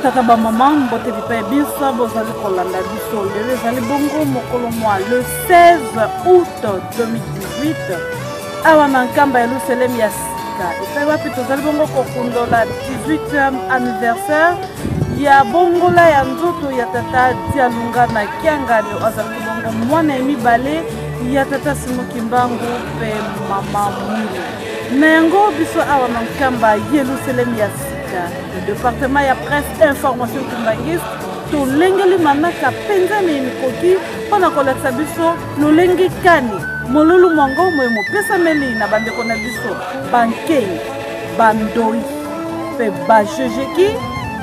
Batata bamama, mbote bipai biso bozali kolanda biso. Lelo ezali bongo mokolo mwa le 16 août 2018, awa na Nkamba ya Yelusalemi ya sika, epai wapi tozali bongo kokundola 18e anniversaire ya bongola ya nzoto ya tata Dialunga na Kiangani, oyo azalaki bongo mwana ya mibale ya tata Simon Kimbangu mpe mama Mwindu. Na yango biso awa na Nkamba Yelusalemi ya sika, departement ya presse information kimbangiste, tolengeli manaka mpenza na mikoki mpo na kolakisa biso lolenge kani molulu mwango moye mopesameli na bandeko na biso bankei, bandoi mpe bajejeki,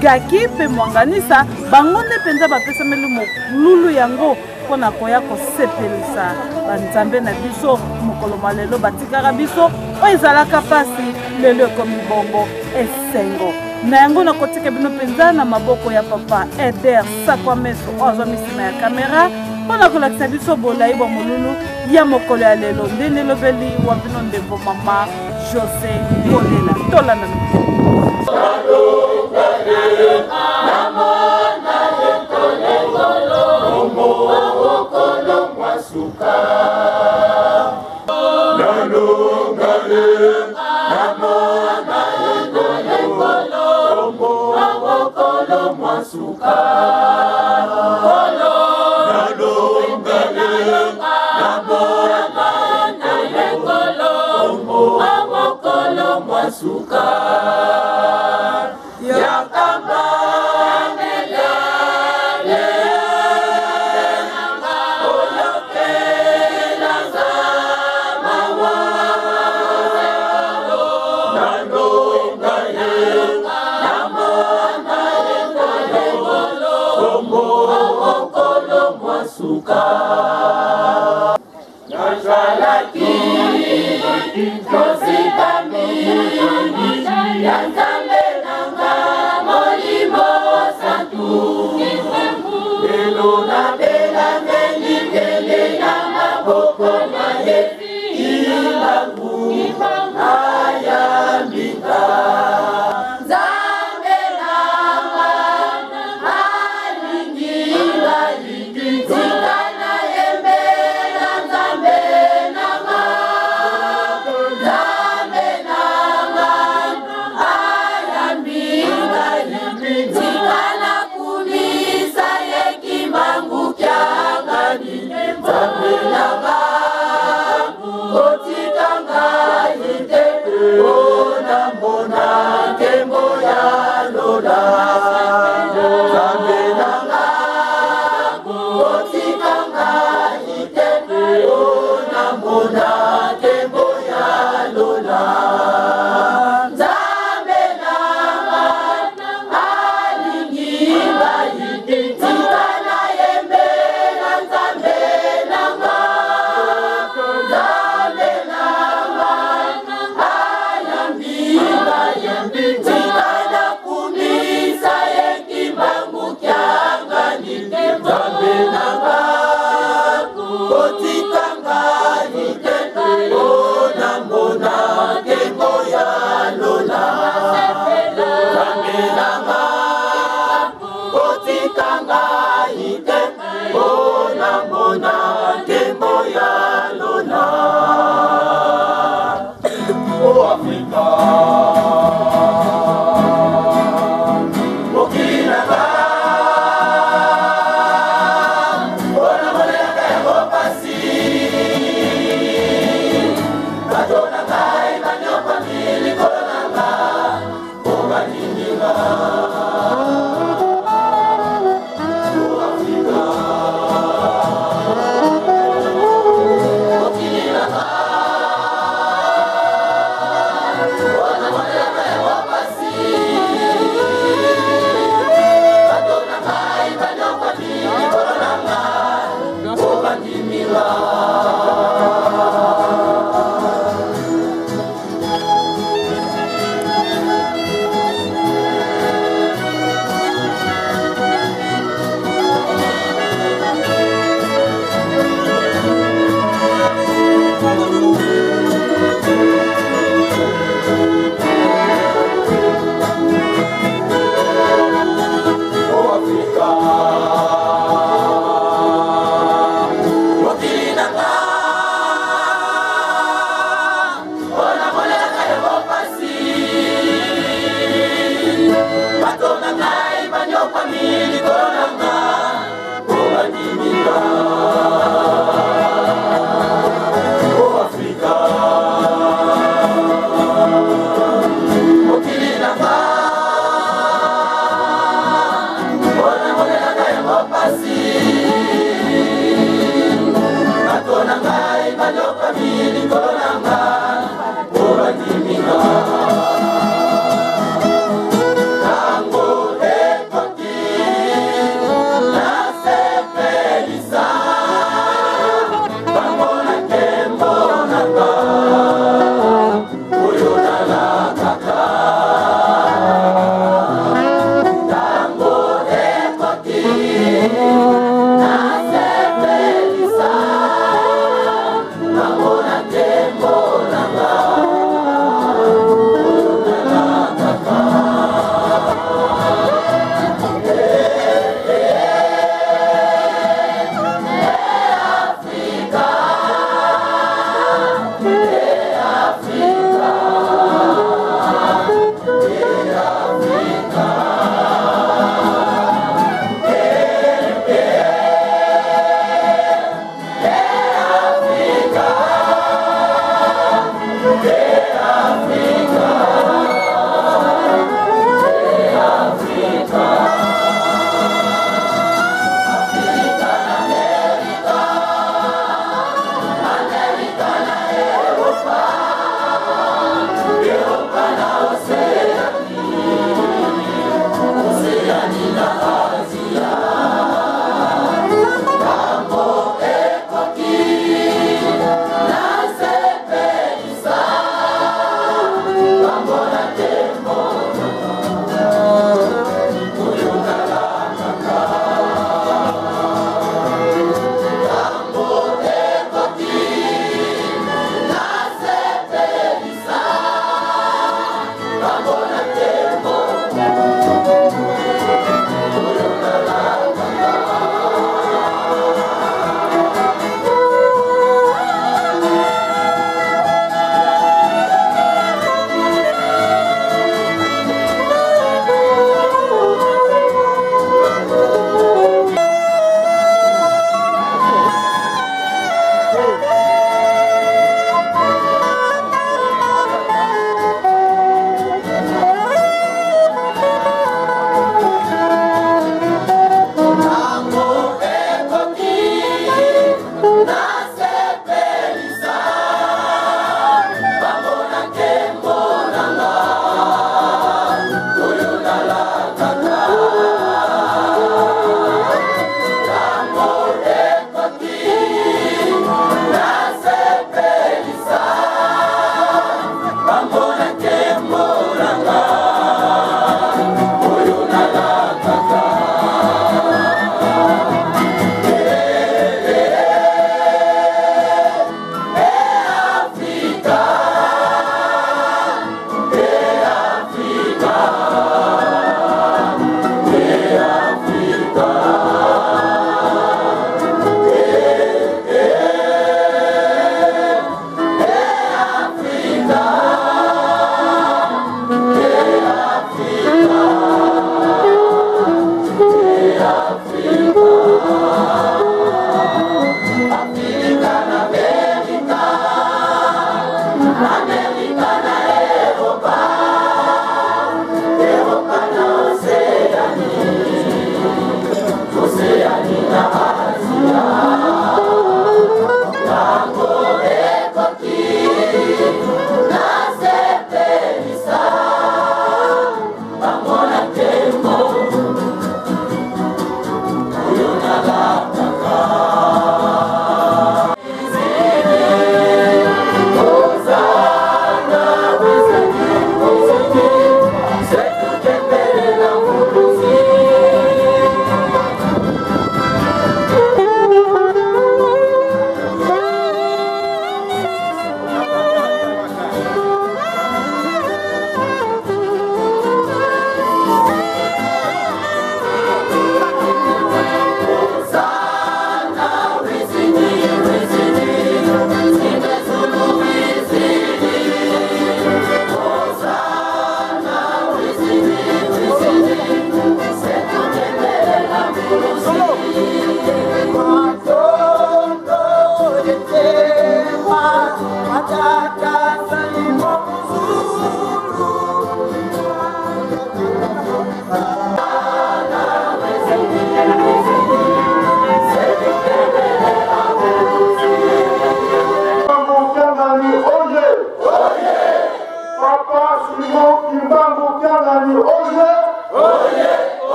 gaki mpe mwanganisa. Bango nde mpenza bapesameli molulu yango mpo na koya kosepelisa banzambe na biso. Mokolo mwa lelo batikaka biso oyo ezalaka mpasi, lelo ekomi bongo esengo. Na yango nakotika bino mpenza na maboko ya papa Eder Sakwameso, oyo azwami nsima ya kamera mpo na kolakisa biso bolai bwa molulu ya mokolo ya lelo. Ndenge elobeli wa bino ndembo mama Jose Kolela, tolanda na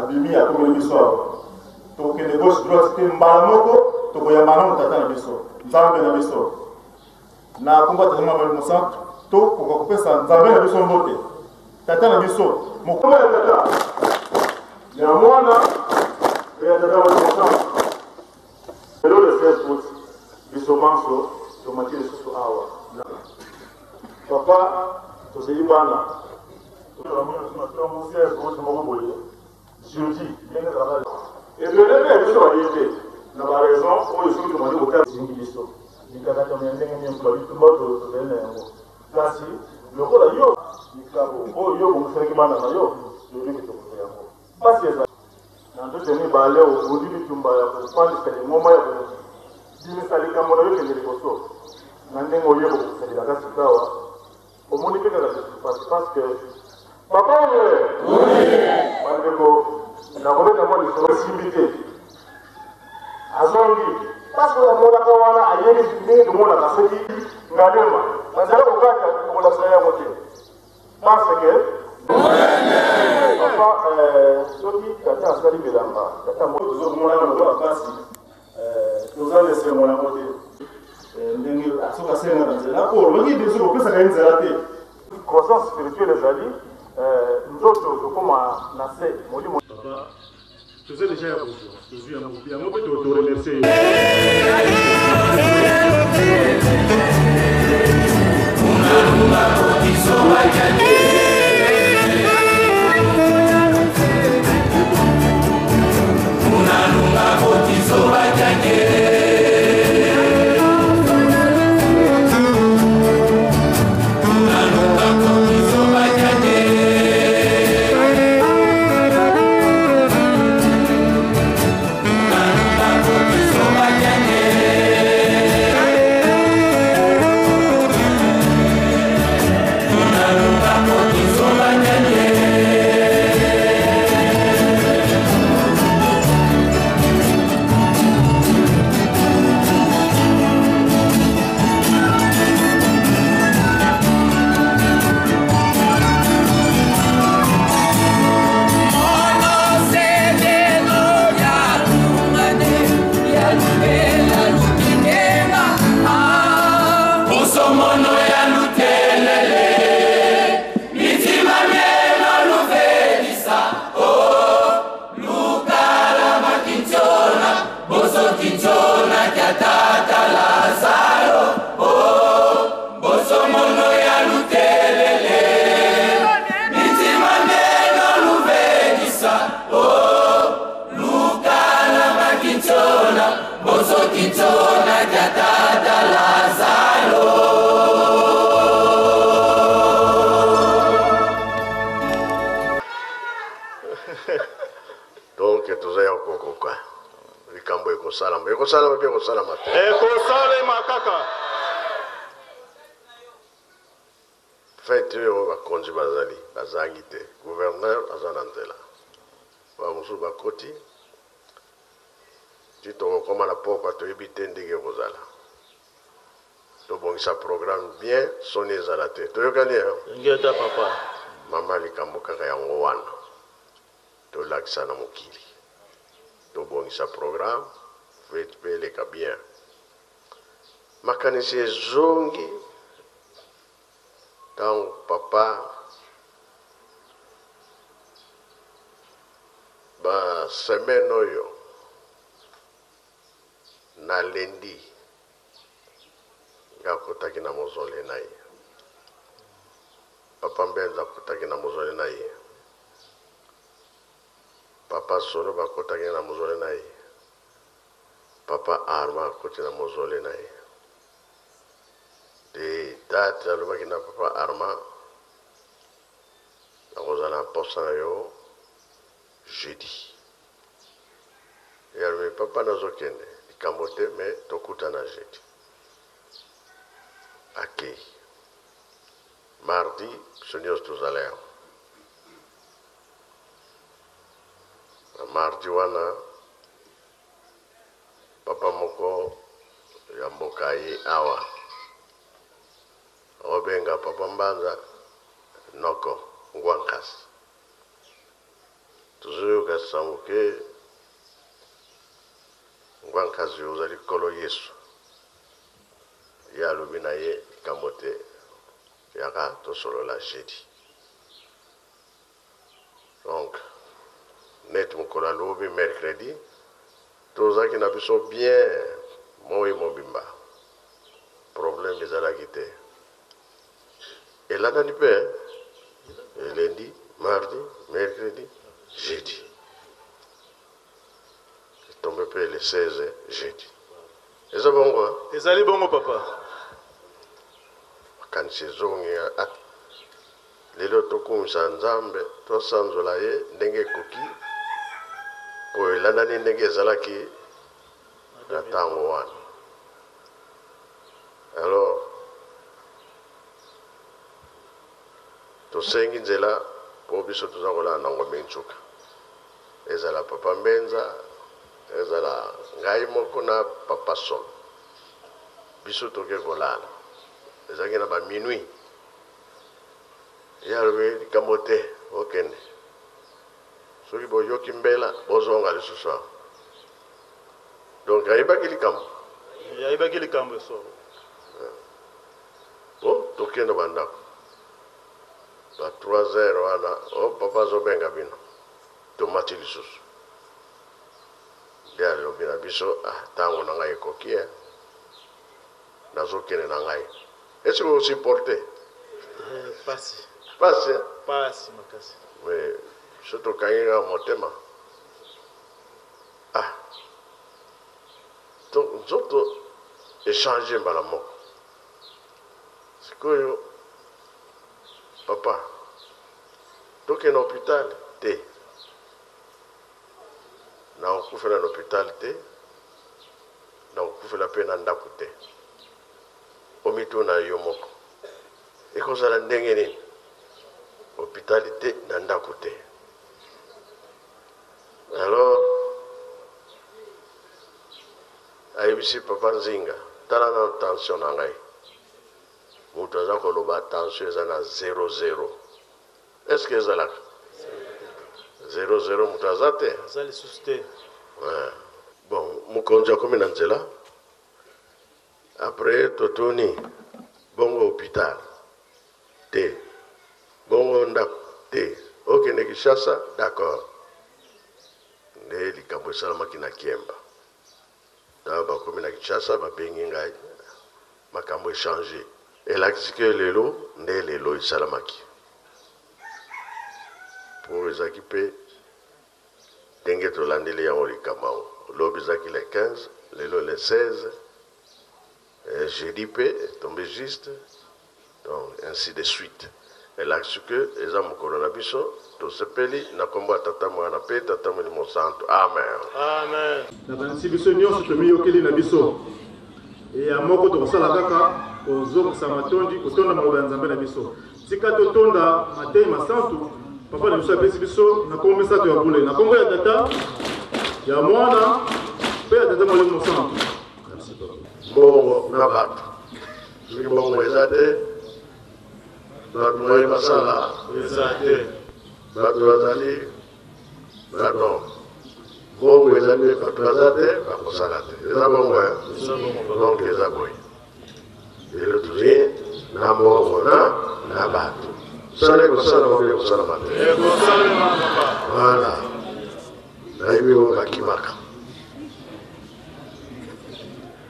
Abimi akomeli biso awa. Tokokende gauche droite te, mbala moko tokoyamba nano tata na biso, Nzambe na biso. Na kombo ya Tata na Molimo Mosantu, tokoka kopesa Nzambe na biso mbote. Tata na biso, mokombo ya Tata, ya Mwana, mpe ya Tata Molimo Mosantu. Lelo le 16 août, biso banso tomati lisusu awa. Papa, tozali bana. Moko boye jeudi ndenge ezalaka ebele mpe ya biso baye te na ba raison oyo soki tobandi kotala ezingi biso mikakatano ya ndenge nyonso babitumba tozali na yango kasi lokola yo likabo oyo yo obongiselaki bana na yo toyebi ke tokozwa yango mpasi ezali na nzoto ya mibale obundi bitumba ya kofandisa lingomba ya kobimisa likambo na yo kende liboso na ndenge oye kokosalelaka sikawa Omoni pe kaka lisusu pasi parce que papa oye bandeko nakobeta mwa lisolo esimbi te azongi parce que amonaka wana ayebi ndenge tomonaka soki ngalema bazala kokata okolakisa yango te parce que papa euh, soki tata asali bilamba tata tozomonana lokola mpasi toza na esengo yango te ndenge soki asengaka nzela oyo olobaki biso kopesaka ye nzela te croissance spirituelle ezali nzoto tokoma na se molimo papa toza deja ya kozwa tozwi yango yango mpe toremercie yo. Donc toza ya kokoka likambo ekosalama ekosalama mpe ekosalama te ekosalema kaka fete oyo bakonzi bazali bazangi te gouverneur aza na nzela bamosusu bakoti ti tokokoma na pokwa toyebi te ndenge ekozala tobongisa programme bien soni ezala te toyokani ngeta papa mama likambo kaka yango wana tolakisa na mokili tobongisa programme fete mpe eleka bien makanisi ezongi ntango papa ba semaine oyo na lundi nga akotaki na mozole na ye papa Mbenza akotaki na mozole na ye papa Solo bakotaki na mozole na ye papa Arma akoti na mozole na ye de date alobaki na papa Arma nakozala na mposa na yo jeudi ye alobi papa nazokende likambo te me tokutana jeudi akei mardi biso nyonso tozala yango na mardi wana papa moko ya mboka ye awa obenga papa Mbanza noko Ngwankasi. Tozoyoka sango ke Ngwankazi ozali Nkolo Yesu. Ye alobi na ye likambo te, yaka tosolola jeudi. Donc neti mokolo ya lobi mercredi tozalaki na biso bien moi mobimba, problème ezalaki te. Elandani mpe lundi, mardi, mercredi, jeudi. Etombe mpe le 16 jeudi. Eza bongo? Ezali bongo papa. Makanisi ezongi ah. Lelo tokumisa Nzambe, tosanzola ye ndenge ekoki, mpo elandani ndenge ezalaki na ntango wana. Alors tosengi nzela mpo biso toza kolala na Ngombe Nsuka, ezala Papa Mbenza, ezala ngai moko na Papa Solo, biso toke kolala ezalaki na ba minuit. Ye alobi likambo te, okende soki boyoki mbela bozonga lisusu awa. Donc ayebaki likambo, ayebaki likambo esolo. Bo tokende bandako ba 3 heures wana, o papa azobenga bino, tomati lisusu. Nde alobi na biso, ah, ntango na ngai ekoki, eh, nazokende na ngai. Est-ce que osupporte? Pasi. Pasi, eh? Pasi makasi. Mais biso tokangi kaka motema. Ah, donc nzoto echange mbala moko. Sikoyo papa tokende hôpital te, nakokufela na hôpital te, nakokufela mpe na ndako te. Omituna yo moko, ekozala ndenge nini? Hôpital te, na ndako te. Alors ayebisi papa Nzinga, tala na tension na ngai. Moto aza koloba tension eza na 0,0. Est-ce que ezalaka 0,0? Moto aza te? Aza lisusu te. Ouais. Bon, mokonzi akomi na nzela. Après totuni, bongo hôpital te, bongo ndako te, okende Kinshasa, d'accord. Nde likambo esalamaki na Kiemba. Ntango bakomi na Kinshasa, babengi ngai, makambo echange. Elakisi ke lelo nde lelo esalamaki. Po ezalaki mpe ndenge tolandeli yango likambo yango. Lobi ezalaki le 15, lelo le 16, jeudi mpe tombe juste, donc ainsi de suite. Elakisi ke eza mokolo na biso, tosepeli na kombo ya Tata, Mwana mpe Tata Molimo Santu. Amen. Amen. Nakanisi biso nyonso tomiyokeli na biso ya moko, tokosala kaka kozongisa matondi, kotonda maloba ya Nzambe na biso. Tika totonda mateyi masantu papa na biso apesi biso na kombo misato ya bule, na kombo ya Tata, ya Mwana mpe ya Tata Molimo Mosantu. Merci papa. Mbongo na bato, soki mbongo eza te, bato moye basala eza te. Bato bazali pardon, mbongo eza te, bato baza te, bakosala te. Eza bongo, eh? Donc eza boye. Lelo tozwi na mbongo na bato, sala ekosala mabe, ekosalama te. Ekosalema papa. Voilà, nayebi oyo bakimaka,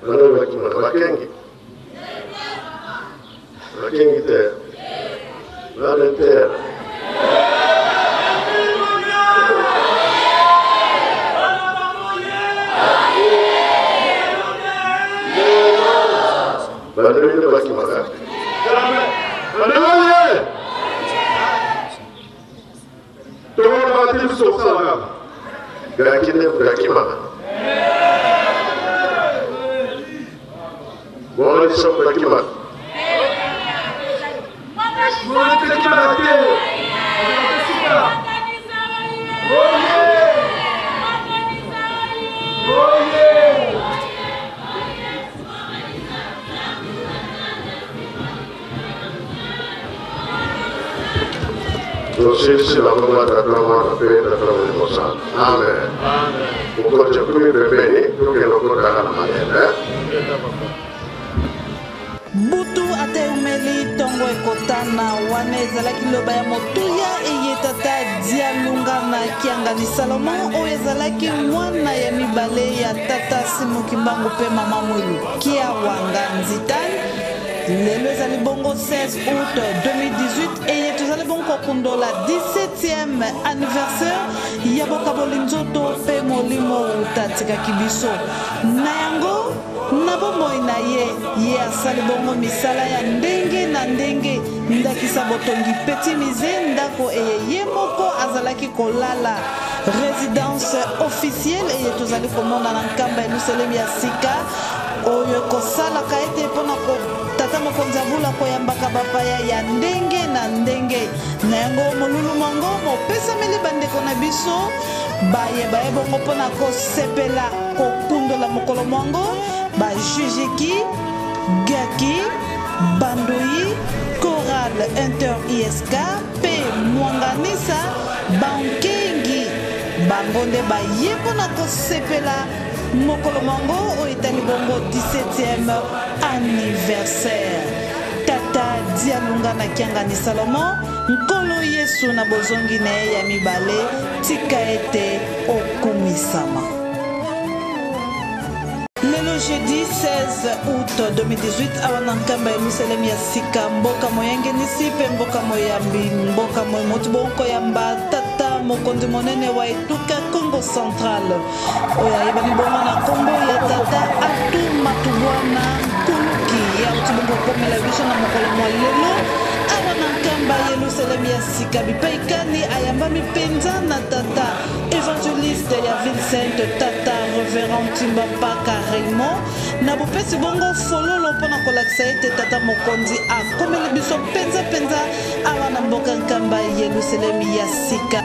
bana oyo bakimaka, bakengi, bakengi te, bana intere. Bandeko nde bakimaka. Bandeko tokolobaka te, biso kosala kaka. Gaki nde moto akimaka. Bongo liso moto akimaka. Moto te. Tosilisi na kombo ya Tata, Mwana mpe Tata Molimo Santu. Amen. Mokonzi akomi pembeni, tokende kokotaka na malembe. Butu ata eumeli, ntongo ekotana. Wana ezalaki liloba ya motuya eye tata Dialunga na Kiangani Salomon, oyo ezalaki mwana ya mibale ya tata Simon Kimbangu mpe mama Mwilu Kiawanga Nzitani. Lelo ezali bongo 16 août 2018 eye tozali bongo kokundola 17e anniversaire ya bokaboli nzoto mpe molimo uta atikaki biso. Na yango, na bomoi na ye, ye asali bongo misala ya ndenge na ndenge, ndakisa botongi Petit Musee, ndako eye ye moko azalaki kolala, residence officielle eye tozali komona na Nkamba Yelusalemi ya sika, oyo ekosalaka ete mpo na tata mokonzi ya bula koyambaka bapaya ya ndenge na ndenge. Na yango, molulu mwango mopesameli bandeko na biso baye baye bongo mpo na kosepela kokundola mokolo mwango, ba Jujiki, Gaki, Bandoyi, Chorale Inter ISK mpe Mwanganisa Bankengi. Bango nde baye mpo na kosepela mokolo mwango oyo etali bongo 17e anniversaire. Tata Dialunga na Kiangani Salomon, Nkolo Yesu na bozongi na ye ya mibale, tika ete okumisama. Lelo jeudi 16 août 2018, awa na Nkamba Yelusalemi ya sika, mboka moyangenisi mpe mboka moyambi, mboka moye mouti bongo koyamba tata mokonzi monene wa etuka Kongo Central, oyo ayebani bongo na nkombo ya tata Atou Matubuana Nkuluki. Ye auti bongo kokomela biso na mokolo mwa lelo awa na Nkamba Yelusalemi ya sika, bipai kani ayambami mpenza na tata evangeliste ya ville sainte, tata reverend Ntimba Mpaka Raymond, na bopesi bongo fololo mpo na kolakisa ete tata mokonzi akomeli biso mpenza mpenza awa na mboka Nkamba Yelusalemi ya sika.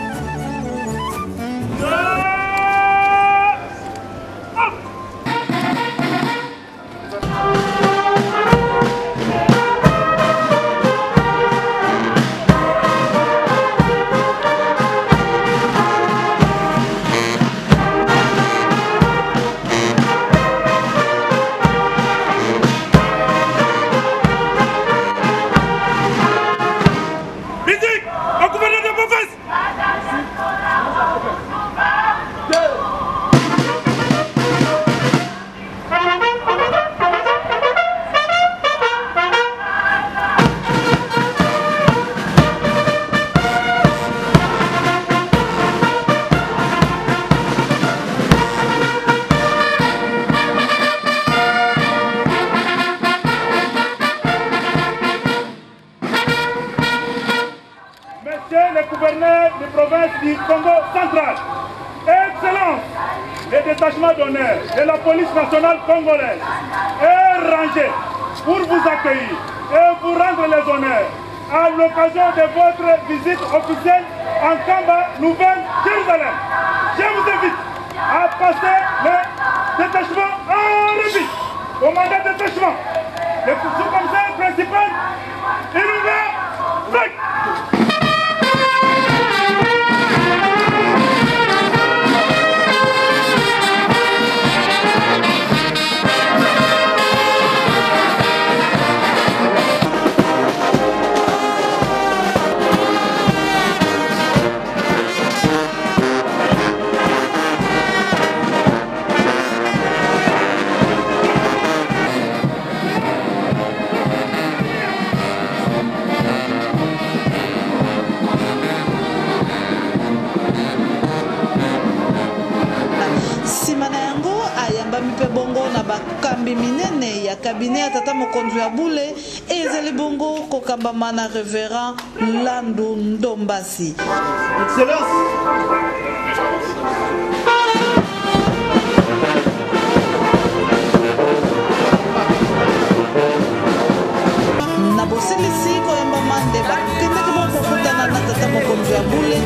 Musique Au gouverneur de province. Monsieur le gouverneur de province du Congo central, Excellence, le détachement d'honneur de la police nationale congolaise est rangé pour vous accueillir et vous rendre les honneurs à l'occasion de votre visite officielle en Kamba, Nouvelle-Jérusalem. Je vous invite à passer le détachement en revue. Commandant détachement, le sous-commissaire principal, Ilunga Fek. Nsima na yango, ayambami mpe bongo na bakambi minene ya cabinet ya tata mokonzi ya bule, ezali bongo kokambama na Reverend Landu Ndombasi. Excellence. Na bosilisi koyambama nde bakendaki bongo kokutana na tata mokonzi ya bule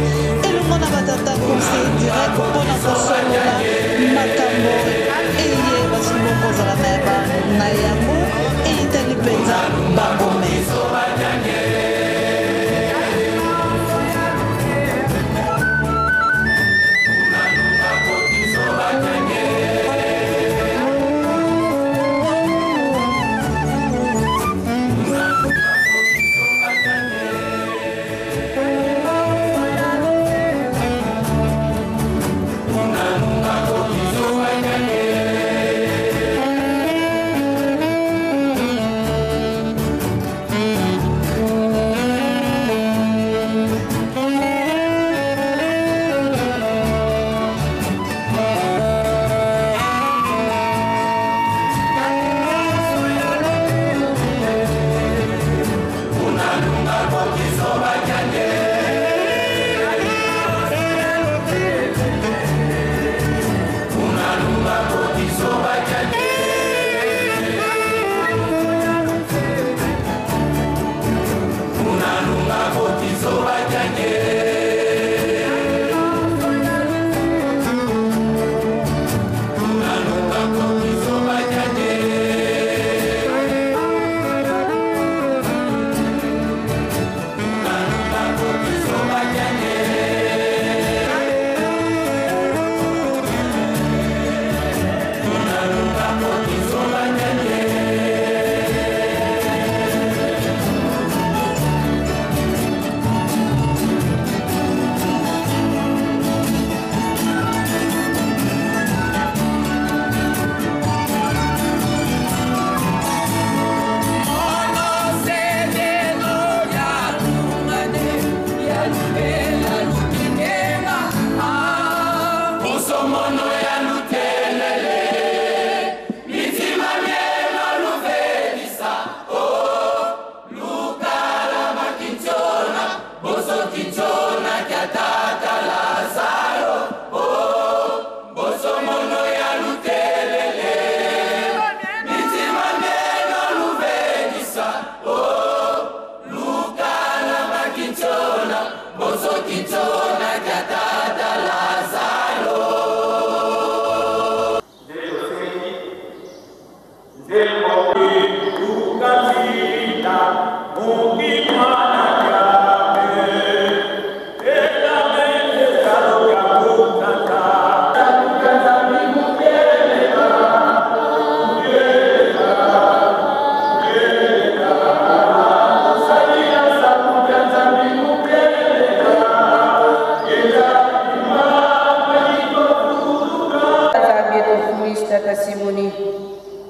elongo na batata conseiller direct mpo na kosolola makambo eye basili bongo kozala na yango eyitali mpenza bango me.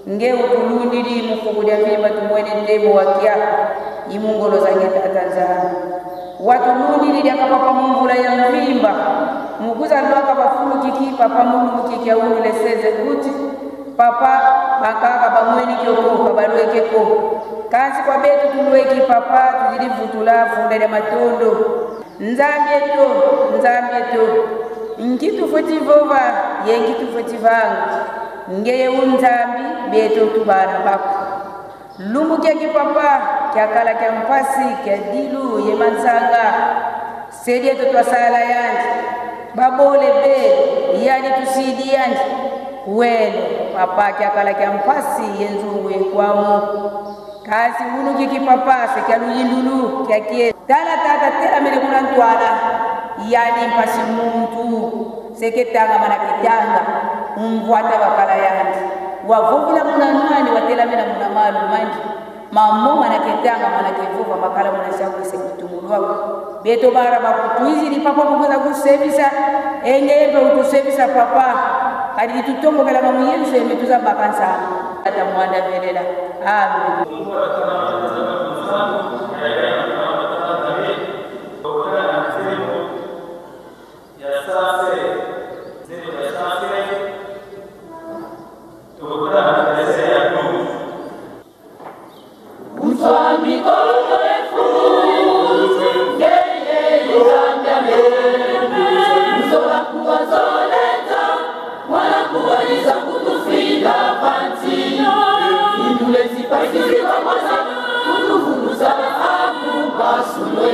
Nge utulundili mufukulia vima tumwene ndemo wakia imungolo zange tata nzambi watulundili lyakapapa mumvula ya mvimba mukuza lwaka bafulukiki papa mulukiki aulule seze kuti papa bakaka bamweni kyoko babalwekeko kansi kwa betu tulweki papa tuzilivutula funda lya matondo nzambi eto nzambi eto nkitufu tivova ye nkitufu tivanga ngeye unzambi beto tubana bako lumbu kya kipapa kyakala kya mpasi kya dilu ye mansanga sedi eto twasala yandi babole be yani tusidi yandi wele papa kyakala kya mpasi ye nzungu yekwamu kasi unu kikipapa se kya luyindulu kya kie tala tata tela mele kuna ntwala yani mpasi muntu seketanga mana ketanga umvwata bakala yandi wavuvila muna nwani watelamela muna malu mandi mamo mana ketanga mana kevuva makala muna shakwise kutumulwako beto bara bakutuizili papa kukuza kusevisa engeyembe utusevisa papa kadi tutongokela mamuyesu eme tuza bakansama ata mwanda velela amen. Kutufunza amu basulwe.